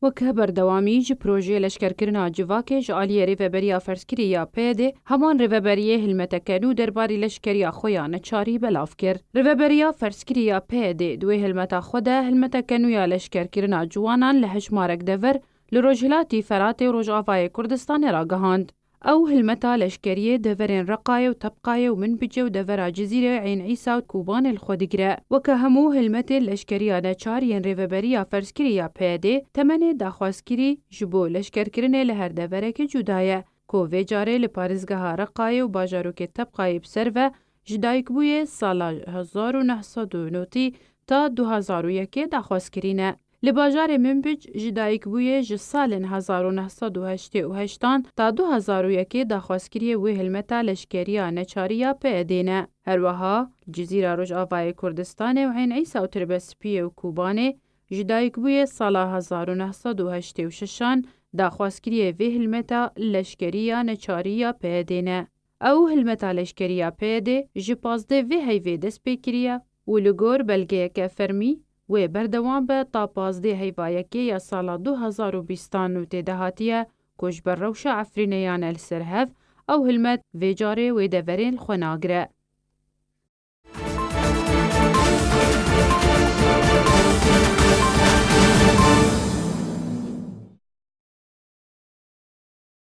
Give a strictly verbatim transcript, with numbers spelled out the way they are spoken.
Weke berdewamî ji projeyê leşkerkirina civakê ji aliyê Rêveberiya Ferzkirî ya P Y D'ê, heman Rêveberiyê hilmeteke nû derbarî leşkeriya xwe ya neçarî belav kir. Rêveberiya Ferzkirî ya P Y D'ê di wê hilmeta xwe de hilmeteke nû ya leşkerkirina ciwanan li hejmarek dever li Rojhilatî Feratê û Rojavayê Kurdistanê ragihand. Ew hilmeta leşkeriyê deverên Reqayê û Tebqayê û Minbicê û devera Cizîrê, Eyn Îsa û Kobanê li xwe digire. Weke hemû hilmetên leşkeriya neçar yên Rêveberiya Ferzkirî ya P Y D'ê, temenê daxwazkirî ji bo leşkerkirinê li her deverekê cuda ye, ku vê carê li parêzgeha Reqayê û bajarokê Tebqayê bi ser ve ji dayikbûyê sala hezar û neh sed û notî ta du hezar û yekê daxwazkirî ne. Li bajarê Minbic ji dayikbûyê ji salên hezar û neh sed û heştê û heştan ta du hezar û yekê daxwazkiriyê wê hilmeta leşkeriya neçarî ya P Y D'ê ne. Her wiha li Cizîra Rojavayê Kurdistanê û Eyn Îsa û Tirbespiyê û Kobanê ji dayikbûyê sala hezar û neh sed û heştê û şeşan daxwazkiriyê vê hilmeta leşkerî ya neçarî ya P Y D'ê ne. Ew hilmeta leşkerî ya P Y D'ê ji pazdeh vê heyvê dest pê kiriye û li gor belgeyeke fermî wê berdewam be ta pazdeh heyva yekê ya sala du hezar û bîstan û tê de hatiye ku ji ber rewşa Efrînê ya ne li ser hev, ew hilmet vê carê wê deverên li xwe nagire.